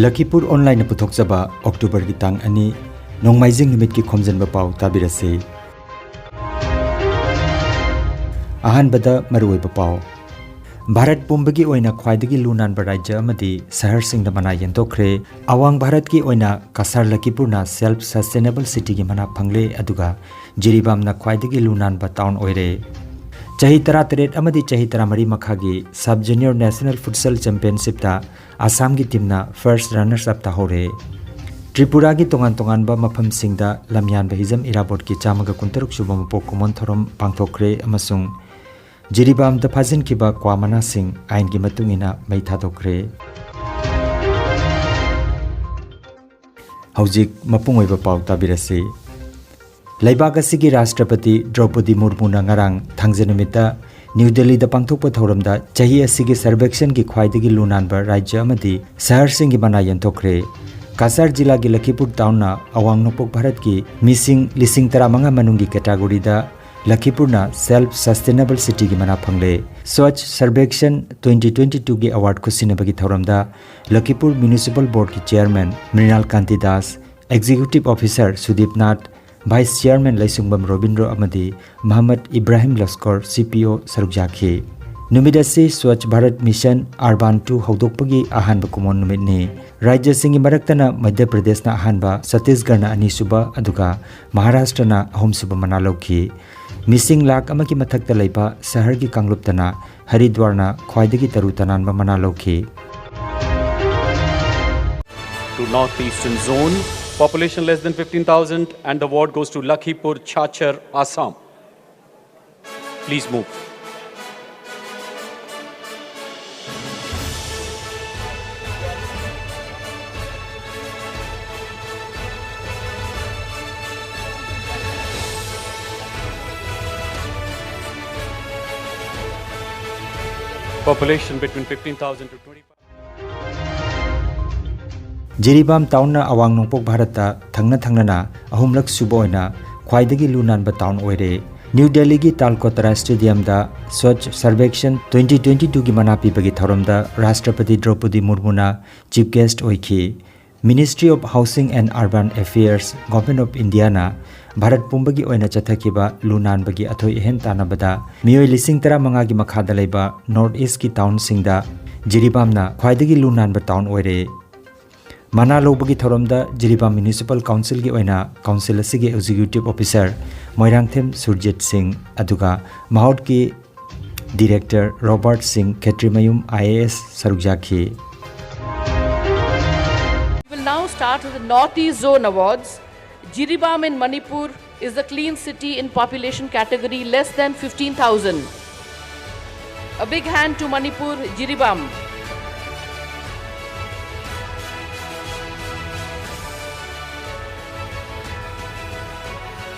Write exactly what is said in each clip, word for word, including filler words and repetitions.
ꯂꯈꯤꯄꯨꯔ ꯑꯣꯟꯂꯥꯏꯟꯅ ꯄꯨꯊꯣꯛꯆꯕ ꯑꯣꯛꯇꯣꯕꯔꯒꯤ ꯇꯥꯡ ꯑꯅꯤ, ꯅꯣꯡꯃꯥꯏꯖꯤꯡ ꯅꯨꯃꯤꯠꯀꯤ ꯈꯣꯝꯖꯤꯟꯕ ꯄꯥꯎ ꯇꯥꯕꯤꯔꯁꯤ꯫ ꯑꯍꯥꯟꯕꯗ ꯃꯔꯨꯑꯣꯏꯕ ꯄꯥꯎ꯫ ꯚꯥꯔꯠ ꯄꯨꯝꯕꯒꯤ ꯑꯣꯏꯅ ꯈ꯭ꯋꯥꯏꯗꯒꯤ ꯂꯨ ꯅꯥꯟꯕ ꯔꯥꯖ꯭ꯌ ꯑꯃꯗꯤ ꯁꯍꯔꯁꯤꯡꯗ ꯃꯅꯥ ꯌꯦꯟꯊꯣꯛꯈ꯭ꯔꯦ꯫ ꯑꯋꯥꯡ ꯚꯥꯔꯠꯀꯤ ꯑꯣꯏꯅ ꯀꯁꯥꯔ ꯂꯈꯤꯄꯨꯔꯅ Self Sustainable Cityꯒꯤ ꯃꯅꯥ ꯐꯪꯂꯦ, ꯑꯗꯨꯒ ꯖꯤꯔꯤꯕꯥꯝꯅ ꯈ꯭ꯋꯥꯏꯗꯒꯤ ꯂꯨ ꯅꯥꯟꯕ ꯇꯥꯎꯟ ꯑꯣꯏꯔꯦ꯫ ꯆꯍꯤ ꯇꯔꯥꯇꯔꯦꯠ ꯑꯃꯗꯤ ꯆꯍꯤ ꯇꯔꯥꯃꯔꯤ ꯃꯈꯥꯒꯤ Sub Junior National Futsal Championshipꯇ ꯑꯁꯥꯝꯒꯤ ꯇꯤꯝꯅ first runners up ꯇꯥꯍꯧꯔꯦ꯫ ꯇ꯭ꯔꯤꯄꯨꯔꯥꯒꯤ ꯇꯣꯉꯥꯟ ꯇꯣꯉꯥꯟꯕ ꯃꯐꯝꯁꯤꯡꯗ ꯂꯝꯌꯥꯟꯕ ꯍꯤꯖꯝ ꯏꯔꯥꯕꯣꯠꯀꯤ ꯆꯥꯝꯃꯒ ꯀꯨꯟꯇꯔꯨꯛ ꯁꯨꯕ ꯃꯄꯣꯛ ꯀꯨꯝꯑꯣꯟ ꯊꯧꯔꯝ ꯄꯥꯡꯊꯣꯛꯈ꯭ꯔꯦ ꯑꯃꯁꯨꯡ ꯖꯤꯔꯤꯕꯥꯝꯗ ꯐꯥꯖꯤꯟꯈꯤꯕ ꯀ꯭ꯋꯥ ꯃꯅꯥꯁꯤꯡ ꯑꯥꯏꯟꯒꯤ ꯃꯇꯨꯡ ꯏꯟꯅ ꯃꯩ ꯊꯥꯗꯣꯛꯈ꯭ꯔꯦ꯫ ꯍꯧꯖꯤꯛ ꯃꯄꯨꯡ ꯑꯣꯏꯕ ꯄꯥꯎ ꯇꯥꯕꯤꯔꯁꯤ꯫ ꯂꯩꯕꯥꯛ ꯑꯁꯤꯒꯤ ꯔꯥꯁꯇ꯭ꯔꯄꯇꯤ ꯗ꯭ꯔꯧꯄꯗꯤ ꯃꯨꯔꯃꯨꯅ ꯉꯔꯥꯡ ꯊꯥꯡꯖ ꯅꯨꯃꯤꯠꯇ ꯅ꯭ꯌꯨ ꯗꯦꯜꯂꯤꯗ ꯄꯥꯡꯊꯣꯛꯄ ꯊꯧꯔꯝꯗ ꯆꯍꯤ ꯑꯁꯤꯒꯤ ꯁꯔꯚꯦꯛꯁꯟꯒꯤ ꯈ꯭ꯋꯥꯏꯗꯒꯤ ꯂꯨ ꯅꯥꯟꯕ ꯔꯥꯖ꯭ꯌ ꯑꯃꯗꯤ ꯁꯍꯔꯁꯤꯡꯒꯤ ꯃꯅꯥ ꯌꯦꯟꯊꯣꯛꯈ꯭ꯔꯦ꯫ ꯀꯁꯥꯔ ꯖꯤꯂꯥꯒꯤ ꯂꯈꯤꯄꯨꯔ ꯇꯥꯎꯟꯅ ꯑꯋꯥꯡ ꯅꯣꯡꯄꯣꯛ ꯚꯥꯔꯠꯀꯤ ꯃꯤꯁꯤꯡ ꯂꯤꯁꯤꯡ ꯇꯔꯥꯃꯉꯥ ꯃꯅꯨꯡꯒꯤ ꯀꯦꯇꯥꯒꯣꯔꯤꯗ ꯂꯈꯤꯄꯨꯔꯅ Self Sustainable Cityꯒꯤ ꯃꯅꯥ ꯐꯪꯂꯦ꯫ Swachh Survekshan twenty twenty twoꯒꯤ award ꯈꯨꯠꯁꯤꯟꯅꯕꯒꯤ ꯊꯧꯔꯝꯗ ꯂꯈꯤꯄꯨꯔ Municipal Boardꯀꯤ Chairman Mrinal ꯀꯥꯟꯇꯤ Das, Executive Officer ꯁꯨꯗꯤꯞ Nath, Vice Chairman ꯂꯩꯁꯨꯡꯕꯝ Robindro ꯑꯃꯗꯤ ꯃꯍꯝꯃꯗ ꯏꯕ꯭ꯔꯥꯍꯤꯝ ꯂꯁꯀꯣꯔ, CPO, ꯁꯔꯨꯛ ꯌꯥꯈꯤ꯫ ꯅꯨꯃꯤꯠ ꯑꯁꯤ Swachh Bharat Mission Urban two ꯍꯧꯗꯣꯛꯄꯒꯤ ꯑꯍꯥꯟꯕ ꯀꯨꯝꯑꯣꯟ ꯅꯨꯃꯤꯠꯅꯤ꯫ ꯔꯥꯖ꯭ꯌꯁꯤꯡꯒꯤ ꯃꯔꯛꯇꯅ ꯃꯙ꯭ꯌ ꯄ꯭ꯔꯗꯦꯁꯅ ꯑꯍꯥꯟꯕ, ꯆꯇꯤꯁꯒꯔꯅ ꯑꯅꯤꯁꯨꯕ, ꯑꯗꯨꯒ ꯃꯍꯥꯔꯥꯁꯇ꯭ꯔꯅ ꯑꯍꯨꯝꯁꯨꯕ ꯃꯅꯥ ꯂꯧꯈꯤ꯫ ꯃꯤꯁꯤꯡ ꯂꯥꯈ ꯑꯃꯒꯤ ꯃꯊꯛꯇ ꯂꯩꯕ ꯁꯍꯔꯒꯤ ꯀꯥꯡꯂꯨꯞꯇꯅ ꯍꯔꯤꯗ꯭ꯋꯥꯔꯅ ꯈ꯭ꯋꯥꯏꯗꯒꯤ ꯇꯔꯨ ꯇꯅꯥꯟꯕ ꯃꯅꯥ ꯂꯧꯈꯤ꯫ To Northeastern Zone, population less than fifteen thousand, and the award goes to Lakhipur Chachar, Assam. Please move. Population between fifteen thousand to twenty-five. Jiribam ꯇꯥꯎꯟꯅ ꯑꯋꯥꯡ ꯅꯣꯡꯄꯣꯛ ꯚꯥꯔꯠꯇ ꯊꯪꯅ ꯊꯪꯅꯅ ꯑꯍꯨꯝꯂꯛ ꯁꯨꯕ ꯑꯣꯏꯅ ꯈ꯭ꯋꯥꯏꯗꯒꯤ ꯂꯨ ꯅꯥꯟꯕ ꯇꯥꯎꯟ ꯑꯣꯏꯔꯦ꯫ ꯅ꯭ꯌꯨ ꯗꯦꯜꯂꯤꯒꯤ ꯇꯥꯜꯀꯣꯇꯔꯥ ꯁ꯭ꯇꯦꯗꯤꯌꯝꯗ ꯁ꯭ꯋꯥꯆ ꯁꯔꯕꯦꯛꯁꯟ twenty twenty twoꯒꯤ ꯃꯅꯥ ꯄꯤꯕꯒꯤ ꯊꯧꯔꯝꯗ ꯔꯥꯁꯇ꯭ꯔꯄꯇꯤ ꯗ꯭ꯔꯧꯄꯗꯤ ꯃꯨꯔꯃꯨꯅ ꯆꯤꯐ ꯒꯦꯁ꯭ꯠ ꯑꯣꯏꯈꯤ꯫ Ministry of Housing and Urban Affairs, Government of Indiaꯅ ꯚꯥꯔꯠ ꯄꯨꯝꯕꯒꯤ ꯑꯣꯏꯅ ꯆꯠꯊꯈꯤꯕ ꯂꯨ ꯅꯥꯟꯕꯒꯤ ꯑꯊꯣꯏ ꯑꯍꯦꯟ ꯇꯥꯟꯅꯕꯗ ꯃꯤꯑꯣꯏ ꯂꯤꯁꯤꯡ ꯇꯔꯥꯃꯉꯥꯒꯤ ꯃꯈꯥꯗ ꯂꯩꯕ ꯅꯣꯔꯠ ꯏꯁ꯭ꯠꯀꯤ ꯇꯥꯎꯟꯁꯤꯡꯗ ꯖꯤꯔꯤꯕꯥꯝꯅ ꯈ꯭ꯋꯥꯏꯗꯒꯤ ꯂꯨ ꯅꯥꯟꯕ ꯇꯥꯎꯟ ꯑꯣꯏꯔꯦ꯫ ꯃꯅꯥ ꯂꯧꯕꯒꯤ ꯊꯧꯔꯝꯗ ꯖꯤꯔꯤꯕꯥꯝ ꯃ꯭ꯌꯨꯅꯤꯁꯤꯄꯥꯜ ꯀꯥꯎꯟꯁꯤꯜꯒꯤ ꯑꯣꯏꯅ ꯀꯥꯎꯟꯁꯤꯜ ꯑꯁꯤꯒꯤ ꯑꯦꯛꯖꯤꯀ꯭ꯌꯨꯇꯤꯚ ꯑꯣꯐꯤꯁꯥꯔ ꯃꯣꯏꯔꯥꯡꯊꯦꯝ ꯁꯨꯔꯖꯤꯠ ꯁꯤꯡ ꯑꯗꯨꯒ ꯃꯍꯥꯎꯠꯀꯤ ꯗꯤꯔꯦꯛꯇꯔ ꯔꯣꯕꯥꯔꯠ ꯁꯤꯡ ꯈꯦꯇ꯭ꯔꯤꯃꯌꯨꯝ IAS ꯁꯔꯨꯛ ꯌꯥꯈꯤ꯫ We will now start with the Northeast Zone Awards. Jiribam in Manipur is the clean city in population category less than fifteen thousand. A big hand to Manipur, Jiribam.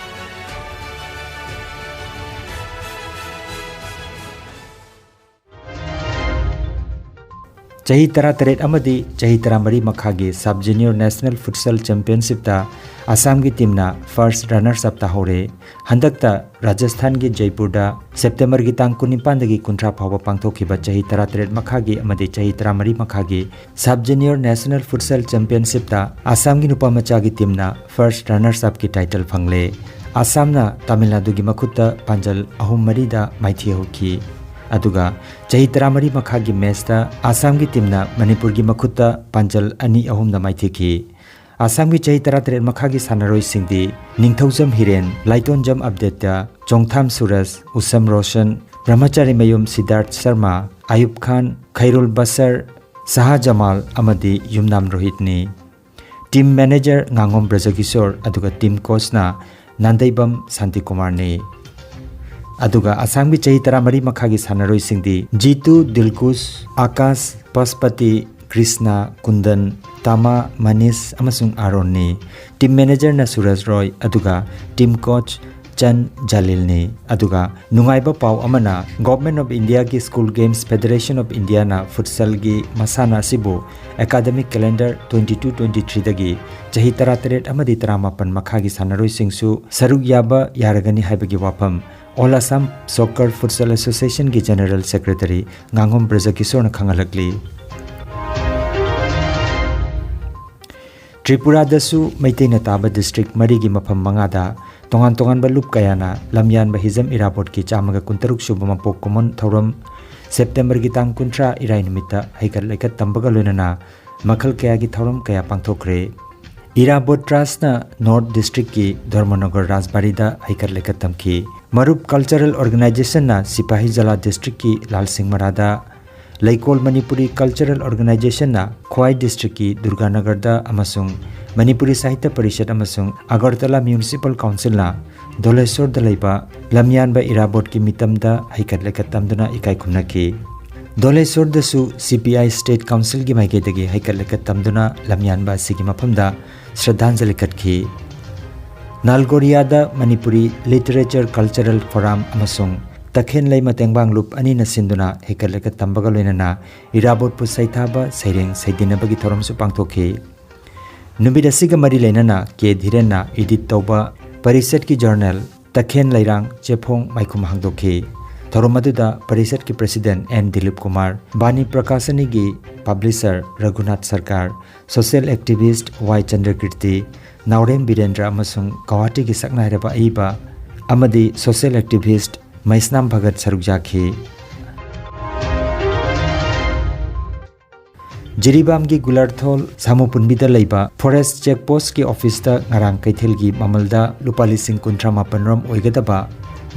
ꯆꯍꯤ ꯇꯔꯥꯇꯔꯦꯠ ꯑꯃꯗꯤ ꯆꯍꯤ ꯇꯔꯥꯃꯔꯤ ꯃꯈꯥꯒꯤ sub junior national ꯐꯨꯠꯁꯜ ꯆꯦꯝꯄꯤꯌꯟꯁꯤꯞꯇ ꯑꯁꯥꯝꯒꯤ ꯇꯤꯝꯅ first runners up ꯇꯥꯍꯧꯔꯦ꯫ ꯍꯟꯗꯛꯇ ꯔꯥꯖꯁꯊꯥꯟꯒꯤ ꯖꯩꯄꯨꯔꯗ ꯁꯦꯞꯇꯦꯝꯕꯔꯒꯤ ꯇꯥꯡ ꯀꯨꯟꯅꯤꯄꯥꯟꯗꯒꯤ ꯀꯨꯟꯊ꯭ꯔꯥ ꯐꯥꯎꯕ ꯄꯥꯡꯊꯣꯛꯈꯤꯕ ꯆꯍꯤ ꯇꯔꯥꯇꯔꯦꯠ ꯃꯈꯥꯒꯤ ꯑꯃꯗꯤ ꯆꯍꯤ ꯇꯔꯥꯃꯔꯤ ꯃꯈꯥꯒꯤ ꯁꯕ ꯖꯨꯅꯤꯌꯔ ꯅꯦꯁꯅꯦꯜ ꯐꯨꯠꯁꯜ ꯆꯦꯝꯄꯤꯌꯟꯁꯤꯞꯇ ꯑꯁꯥꯝꯒꯤ ꯅꯨꯄꯥ ꯃꯆꯥꯒꯤ ꯇꯤꯝꯅ ꯐꯥꯔꯁ ꯔꯅꯔꯁ ꯑꯞꯀꯤ ꯇꯥꯏꯇꯜ ꯐꯪꯂꯦ꯫ ꯑꯁꯥꯝꯅ ꯇꯥꯃꯤꯜ ꯅꯥꯗꯨꯒꯤ ꯃꯈꯨꯠꯇ ꯄꯥꯟꯖꯜ ꯑꯍꯨꯝ ꯃꯔꯤꯗ ꯃꯥꯏꯊꯤꯍꯧꯈꯤ꯫ ꯑꯗꯨꯒ ꯆꯍꯤ ꯇꯔꯥꯃꯔꯤ ꯃꯈꯥꯒꯤ ꯃꯦꯠꯁꯇ ꯑꯁꯥꯝꯒꯤ ꯇꯤꯝꯅ ꯃꯅꯤꯄꯨꯔꯒꯤ ꯃꯈꯨꯠꯇ ꯄꯥꯟꯖꯜ ꯑꯅꯤ ꯑꯍꯨꯝꯗ ꯃꯥꯏꯊꯤꯈꯤ꯫ ꯑꯁꯥꯝꯒꯤ ꯆꯍꯤ ꯇꯔꯥꯇꯔꯦꯠ ꯃꯈꯥꯒꯤ ꯁꯥꯟꯅꯔꯣꯏꯁꯤꯡꯗꯤ ꯅꯤꯡꯊꯧꯖꯝ ꯍꯤꯔꯦꯟ, ꯂꯥꯏꯇꯣꯟꯖꯝ ꯑꯕꯗꯦꯠꯇ, ꯆꯣꯡꯊꯥꯝ ꯁꯨꯔꯖ, ꯎꯁꯝ ꯔꯣꯁꯟ, ꯕ꯭ꯔꯍꯃꯆꯥꯔꯤꯃꯌꯨꯝ ꯁꯤꯗꯥꯔꯊ ꯁꯔꯃ, ꯑꯌꯨꯕ ꯈꯥꯟ, ꯈꯩꯔꯨꯜ ꯕꯁꯔ, ꯁꯍꯥ ꯖꯃꯥꯜ ꯑꯃꯗꯤ ꯌꯨꯝꯅꯥꯝ ꯔꯣꯍꯤꯠꯅꯤ꯫ ꯇꯤꯝ ꯃꯦꯅꯦꯖꯔ ꯉꯥꯉꯣꯝ ꯕ꯭ꯔꯖꯀꯤꯁꯣꯔ ꯑꯗꯨꯒ ꯇꯤꯝ ꯀꯣꯆꯅ ꯅꯥꯟꯗꯩꯕꯝ ꯁꯥꯟꯇꯤꯀꯨꯃꯥꯔꯅꯤ꯫ ꯑꯗꯨꯒ ꯑꯁꯥꯝꯒꯤ ꯆꯍꯤ ꯇꯔꯥꯃꯔꯤ ꯃꯈꯥꯒꯤ ꯁꯥꯟꯅꯔꯣꯏꯁꯤꯡꯗꯤ ꯖꯤꯇꯨ, ꯗꯤꯜꯀꯨꯁ, ꯑꯥꯀꯥꯁ, ꯄꯁꯄꯇꯤ, ꯀ꯭ꯔꯤꯁꯅ, ꯀꯨꯟꯗꯟ, ꯇꯥꯃꯥ, ꯃꯅꯤꯁ ꯑꯃꯁꯨꯡ ꯑꯥꯔꯣꯟꯅꯤ꯫ ꯇꯤꯝ ꯃꯦꯅꯦꯖꯔꯅ ꯁꯨꯔꯖ ꯔꯣꯏ, ꯑꯗꯨꯒ ꯇꯤꯝ ꯀꯣꯆ ꯆꯟ ꯖꯂꯤꯜꯅꯤ꯫ ꯑꯗꯨꯒ ꯅꯨꯡꯉꯥꯏꯕ ꯄꯥꯎ ꯑꯃꯅ, Government of Indiaꯒꯤ School Games Federation of Indiaꯅ futsalꯒꯤ ꯃꯁꯥꯟꯅ ꯑꯁꯤꯕꯨ academic calendar twenty two twenty threeꯗꯒꯤ ꯆꯍꯤ ꯇꯔꯥꯇꯔꯦꯠ ꯑꯃꯗꯤ ꯇꯔꯥꯃꯥꯄꯟ ꯃꯈꯥꯒꯤ ꯁꯥꯟꯅꯔꯣꯏꯁꯤꯡꯁꯨ ꯁꯔꯨꯛ ꯌꯥꯕ ꯌꯥꯔꯒꯅꯤ ꯍꯥꯏꯕꯒꯤ ꯋꯥꯐꯝ All Assam Soccer Futsal Associationꯒꯤ General Secretary ꯉꯥꯉꯣꯝ ꯕ꯭ꯔꯖꯀꯤꯁꯣꯔꯅ ꯈꯪꯍꯜꯂꯛꯂꯤ꯫ ꯇ꯭ꯔꯤꯄꯨꯔꯥꯗꯁꯨ ꯃꯩꯇꯩꯅ ꯇꯥꯕ district ꯃꯔꯤꯒꯤ ꯃꯐꯝ ꯃꯉꯥꯗ ꯇꯣꯉꯥꯟ ꯇꯣꯉꯥꯟꯕ ꯂꯨꯞ ꯀꯌꯥꯅ ꯂꯝꯌꯥꯟꯕ ꯍꯤꯖꯝ ꯏꯔꯥꯕꯣꯠꯀꯤ ꯆꯥꯝꯃꯒ ꯀꯨꯟꯇꯔꯨꯛ ꯁꯨꯕ ꯃꯄꯣꯛ ꯀꯨꯝꯑꯣꯟ ꯊꯧꯔꯝ Septemberꯒꯤ ꯇꯥꯡ ꯀꯨꯟꯊ꯭ꯔꯥ ꯏꯔꯥꯏ ꯅꯨꯃꯤꯠꯇ ꯍꯩꯀꯠ ꯂꯩꯀꯠ ꯇꯝꯕꯒ ꯂꯣꯏꯅꯅ ꯃꯈꯜ ꯀꯌꯥꯒꯤ ꯊꯧꯔꯝ ꯀꯌꯥ ꯄꯥꯡꯊꯣꯛꯈ꯭ꯔꯦ꯫ ꯏꯔꯥꯕꯣꯠ ꯇ꯭ꯔꯁꯅ North Districtꯀꯤ ꯙꯔꯃꯅꯒꯔ ꯔꯥꯖꯕꯥꯔꯤꯗ ꯍꯩꯀꯠ ꯂꯩꯀꯠ ꯇꯝꯈꯤ꯫ ꯃꯔꯨꯞ Cultural Organizationꯅ ꯁꯤꯄꯥꯍꯤ ꯖꯂꯥ Districtꯀꯤ ꯂꯥꯜꯁꯤꯡ ꯃꯔꯥꯗ, ꯂꯩꯀꯣꯜ ꯃꯅꯤꯄꯨꯔꯤ Cultural Organizationꯅ ꯈ꯭ꯋꯥꯏ Districtꯀꯤ ꯗꯨꯔꯒꯥꯅꯒꯔꯗ ꯑꯃꯁꯨꯡ ꯃꯅꯤꯄꯨꯔꯤ ꯁꯥꯍꯤꯇ꯭ꯌ ꯄꯔꯤꯁꯠ ꯑꯃꯁꯨꯡ ꯑꯒꯔꯇꯂꯥ Municipal Councilꯅ ꯙꯣꯂꯦꯁꯣꯔꯗ ꯂꯩꯕ ꯂꯝꯌꯥꯟꯕ ꯏꯔꯥꯕꯣꯠꯀꯤ ꯃꯤꯇꯝꯗ ꯍꯩꯀꯠ ꯂꯩꯀꯠ ꯇꯝꯗꯨꯅ ꯏꯀꯥꯏ ꯈꯨꯝꯅꯈꯤ꯫ ꯙꯣꯂꯦꯁꯣꯔꯗꯁꯨ CPI State Councilꯒꯤ ꯃꯥꯏꯀꯩꯗꯒꯤ ꯍꯩꯀꯠ ꯂꯩꯀꯠ ꯇꯝꯗꯨꯅ ꯂꯝꯌꯥꯟꯕ ꯑꯁꯤꯒꯤ ꯃꯐꯝꯗ ꯁ꯭ꯔꯗꯥꯟꯖꯂꯤ ꯀꯠꯈꯤ꯫ ꯅꯥꯜꯒꯣꯔꯤꯌꯥꯗ ꯃꯅꯤꯄꯨꯔꯤ Literature Cultural Forum ꯑꯃꯁꯨꯡ ꯇꯈꯦꯟꯂꯩꯃ ꯇꯦꯡꯕꯥꯡ ꯂꯨꯞ ꯑꯅꯤꯅ ꯁꯤꯟꯗꯨꯅ ꯍꯩꯀꯠ ꯂꯩꯀꯠ ꯇꯝꯕꯒ ꯂꯣꯏꯅꯅ ꯏꯔꯥꯕꯣꯠꯄꯨ ꯁꯩꯊꯥꯕ ꯁꯩꯔꯦꯡ ꯁꯩꯗꯤꯟꯅꯕꯒꯤ ꯊꯧꯔꯝꯁꯨ ꯄꯥꯡꯊꯣꯛꯈꯤ꯫ ꯅꯨꯃꯤꯠ ꯑꯁꯤꯒ ꯃꯔꯤ ꯂꯩꯅꯅ ꯀꯦ ꯙꯤꯔꯦꯟꯅ edit ꯇꯧꯕ ꯄꯔꯤꯁꯠꯀꯤ journal ꯇꯈꯦꯟ ꯂꯩꯔꯥꯡ ꯆꯦꯐꯣꯡ ꯃꯥꯏꯈꯨꯝ ꯍꯥꯡꯗꯣꯛꯈꯤ꯫ ꯊꯧꯔꯝ ꯑꯗꯨꯗ ꯄꯔꯤꯁꯠꯀꯤ President ꯑꯦꯟ ꯗꯤꯂꯤꯞ ꯀꯨꯃꯥꯔ, ꯕꯥꯅꯤ ꯄ꯭ꯔꯀꯥꯁꯅꯤꯒꯤ publisher Raghunath Sarkar, social activist ꯋꯥꯏ ꯆꯟꯗ꯭ꯔꯀꯤꯔꯇꯤ, ꯅꯥꯎꯔꯦꯝ ꯕꯤꯔꯦꯟꯗ꯭ꯔ ꯑꯃꯁꯨꯡ ꯒꯧꯍꯥꯇꯤꯒꯤ ꯁꯛꯅꯥꯏꯔꯕ ꯑꯏꯕ ꯑꯃꯗꯤ social activist ꯃꯩꯁꯅꯥꯝ ꯚꯒꯠ ꯁꯔꯨꯛ ꯌꯥꯈꯤ꯫ ꯖꯤꯔꯤꯕꯥꯝꯒꯤ ꯒꯨꯂꯥꯔꯊꯣꯜ ꯁꯥꯃꯨ ꯄꯨꯟꯕꯤꯗ ꯂꯩꯕ forest check postꯀꯤ officeꯇ ꯉꯔꯥꯡ ꯀꯩꯊꯦꯜꯒꯤ ꯃꯃꯜꯗ ꯂꯨꯄꯥ ꯂꯤꯁꯤꯡ ꯀꯨꯟꯊ꯭ꯔꯥ ꯃꯥꯄꯟ ꯔꯣꯝ ꯑꯣꯏꯒꯗꯕ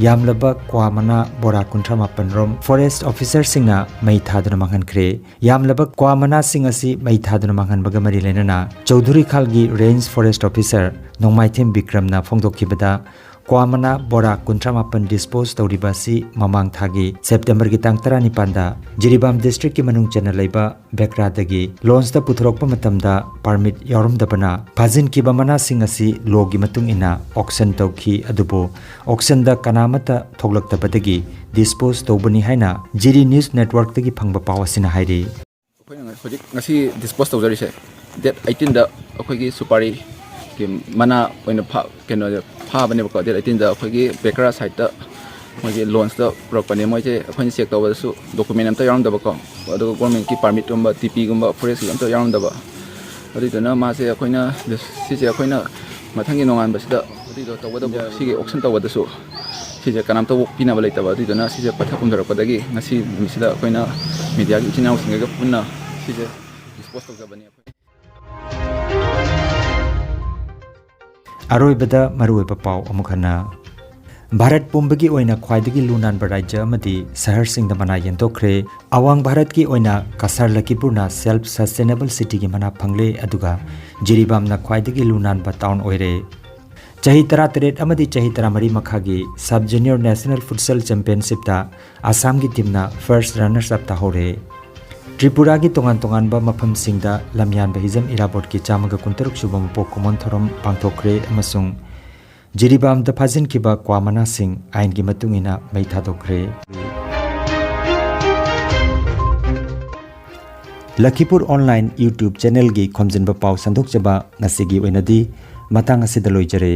ꯌꯥꯝꯂꯕ ꯀ꯭ꯋꯥ ꯃꯅꯥ ꯕꯣꯔꯥ ꯀꯨꯟꯊ꯭ꯔꯥ ꯃꯥꯄꯟ ꯔꯣꯝ forest officerꯁꯤꯡꯅ ꯃꯩ ꯊꯥꯗꯨꯅ ꯃꯥꯡꯍꯟꯈ꯭ꯔꯦ꯫ ꯌꯥꯝꯂꯕ ꯀ꯭ꯋꯥ ꯃꯅꯥꯁꯤꯡ ꯑꯁꯤ ꯃꯩ ꯊꯥꯗꯨꯅ ꯃꯥꯡꯍꯟꯕꯒ ꯃꯔꯤ ꯂꯩꯅꯅ ꯆꯧꯙꯨꯔꯤꯈꯥꯜꯒꯤ range forest officer ꯅꯣꯡꯃꯥꯏꯊꯦꯝ ꯕꯤꯀ꯭ꯔꯝꯅ ꯐꯣꯡꯗꯣꯛꯈꯤꯕꯗ, ꯀ꯭ꯋꯥ ꯃꯅꯥ ꯕꯣꯔꯥ ꯀꯨꯟꯊ꯭ꯔꯥ ꯃꯥꯄꯟ dispose ꯇꯧꯔꯤꯕ ꯑꯁꯤ ꯃꯃꯥꯡ ꯊꯥꯒꯤ ꯁꯦꯞꯇꯦꯝꯕꯔꯒꯤ ꯇꯥꯡ ꯇꯔꯥꯅꯤꯄꯥꯟꯗ ꯖꯤꯔꯤꯕꯥꯝ districtꯀꯤ ꯃꯅꯨꯡ ꯆꯟꯅ ꯂꯩꯕ ꯕꯦꯀ꯭ꯔꯥꯗꯒꯤ ꯂꯣꯟꯁꯇ ꯄꯨꯊꯣꯔꯛꯄ ꯃꯇꯝꯗ permit ꯌꯥꯎꯔꯝꯗꯕꯅ ꯐꯥꯖꯤꯟꯈꯤꯕ ꯃꯅꯥꯁꯤꯡ ꯑꯁꯤ lawꯒꯤ ꯃꯇꯨꯡ ꯏꯟꯅ auction ꯇꯧꯈꯤ꯫ ꯑꯗꯨꯕꯨ auctionꯗ ꯀꯅꯥꯃꯠꯇ ꯊꯣꯛꯂꯛꯇꯕꯗꯒꯤ dispose ꯇꯧꯕꯅꯤ ꯍꯥꯏꯅ ꯖꯤꯔꯤ News Networkꯇꯒꯤ ꯐꯪꯕ ꯄꯥꯎ ꯑꯁꯤꯅ ꯍꯥꯏꯔꯤ꯫ ꯑꯩꯈꯣꯏꯅ ꯍꯧꯖꯤꯛ ꯉꯁꯤ dispose ꯇꯧꯖꯔꯤꯁꯦ date eighteenꯗ ꯑꯩꯈꯣꯏꯒꯤ ꯁꯨꯄꯥꯔꯤꯒꯤ ꯃꯅꯥ ꯑꯣꯏꯅ ꯐꯥ ꯀꯩꯅꯣ ꯐꯥꯕꯅꯦꯕꯀꯣ꯫ Date eighteenꯗ ꯑꯩꯈꯣꯏꯒꯤ ꯕꯦꯀ꯭ꯔꯥ siteꯇ ꯃꯣꯏꯒꯤ ꯂꯣꯟꯁꯇ ꯄꯨꯔꯛꯄꯅꯦ꯫ ꯃꯣꯏꯁꯦ ꯑꯩꯈꯣꯏꯅ check ꯇꯧꯕꯗꯁꯨ document ꯑꯝꯇ ꯌꯥꯎꯔꯝꯗꯕꯀꯣ, ꯑꯗꯨꯒ governmentꯀꯤ permitꯀꯨꯝꯕ, TPꯒꯨꯝꯕ, forestꯀꯤ ꯑꯝꯇ ꯌꯥꯎꯔꯝꯗꯕ꯫ ꯑꯗꯨꯏꯗꯨꯅ ꯃꯥꯁꯦ ꯑꯩꯈꯣꯏꯅ ꯁꯤꯁꯦ ꯑꯩꯈꯣꯏꯅ ꯃꯊꯪꯒꯤ ꯅꯣꯡꯉꯥꯟꯕꯁꯤꯗ ꯑꯗꯨꯏꯗꯣ ꯇꯧꯒꯗꯕ, ꯁꯤꯒꯤ auction ꯇꯧꯕꯗꯁꯨ ꯁꯤꯁꯦ ꯀꯅꯥꯝꯇ ꯄꯤꯅꯕ ꯂꯩꯇꯕ꯫ ꯑꯗꯨꯏꯗꯨꯅ ꯁꯤꯁꯦ ꯄꯠꯊ ꯄꯨꯝꯊꯔꯛꯄꯗꯒꯤ ꯉꯁꯤ ꯅꯨꯃꯤꯠꯁꯤꯗ ꯑꯩꯈꯣꯏꯅ mediaꯒꯤ ꯏꯆꯤꯟ ꯏꯅꯥꯎꯁꯤꯡꯒ ꯄꯨꯟꯅ ꯁꯤꯁꯦ dispose ꯇꯧꯖꯕꯅꯤ꯫ ꯑꯔꯣꯏꯕꯗ ꯃꯔꯨꯑꯣꯏꯕ ꯄꯥꯎ ꯑꯃꯨꯛ ꯍꯟꯅ꯫ ꯚꯥꯔꯠ ꯄꯨꯝꯕꯒꯤ ꯑꯣꯏꯅ ꯈ꯭ꯋꯥꯏꯗꯒꯤ ꯂꯨ ꯅꯥꯟꯕ ꯔꯥꯖ꯭ꯌ ꯑꯃꯗꯤ ꯁꯍꯔꯁꯤꯡꯗ ꯃꯅꯥ ꯌꯦꯟꯊꯣꯛꯈ꯭ꯔꯦ꯫ ꯑꯋꯥꯡ ꯚꯥꯔꯠꯀꯤ ꯑꯣꯏꯅ ꯀꯁꯥꯔ ꯂꯈꯤꯄꯨꯔꯅ self sustainable cityꯒꯤ ꯃꯅꯥ ꯐꯪꯂꯦ, ꯑꯗꯨꯒ ꯖꯤꯔꯤꯕꯥꯝꯅ ꯈ꯭ꯋꯥꯏꯗꯒꯤ ꯂꯨ ꯅꯥꯟꯕ town ꯑꯣꯏꯔꯦ꯫ ꯆꯍꯤ ꯇꯔꯥꯇꯔꯦꯠ ꯑꯃꯗꯤ ꯆꯍꯤ ꯇꯔꯥꯃꯔꯤ ꯃꯈꯥꯒꯤ Sub Junior National Futsal Championshipꯇ ꯑꯁꯥꯝꯒꯤ teamꯅ first runners up ꯇꯥꯍꯧꯔꯦ꯫ ꯇ꯭ꯔꯤꯄꯨꯔꯥꯒꯤ ꯇꯣꯉꯥꯟ ꯇꯣꯉꯥꯟꯕ ꯃꯐꯝꯁꯤꯡꯗ ꯂꯝꯌꯥꯟꯕ ꯍꯤꯖꯝ ꯏꯔꯥꯕꯣꯠꯀꯤ ꯆꯥꯝꯃꯒ ꯀꯨꯟꯇꯔꯨꯛ ꯁꯨꯕ ꯃꯄꯣꯛ ꯀꯨꯝꯑꯣꯟ ꯊꯧꯔꯝ ꯄꯥꯡꯊꯣꯛꯈ꯭ꯔꯦ ꯑꯃꯁꯨꯡ ꯖꯤꯔꯤꯕꯥꯝꯗ ꯐꯥꯖꯤꯟꯈꯤꯕ ꯀ꯭ꯋꯥ ꯃꯅꯥꯁꯤꯡ ꯑꯥꯏꯟꯒꯤ ꯃꯇꯨꯡ ꯏꯟꯅ ꯃꯩ ꯊꯥꯗꯣꯛꯈ꯭ꯔꯦ꯫ ꯂꯈꯤꯄꯨꯔ online YouTube channelꯒꯤ ꯈꯣꯝꯖꯤꯟꯕ ꯄꯥꯎ ꯁꯟꯗꯣꯛꯆꯕ ꯉꯁꯤꯒꯤ ꯑꯣꯏꯅꯗꯤ ꯃꯇꯥꯡ ꯑꯁꯤꯗ ꯂꯣꯏꯖꯔꯦ꯫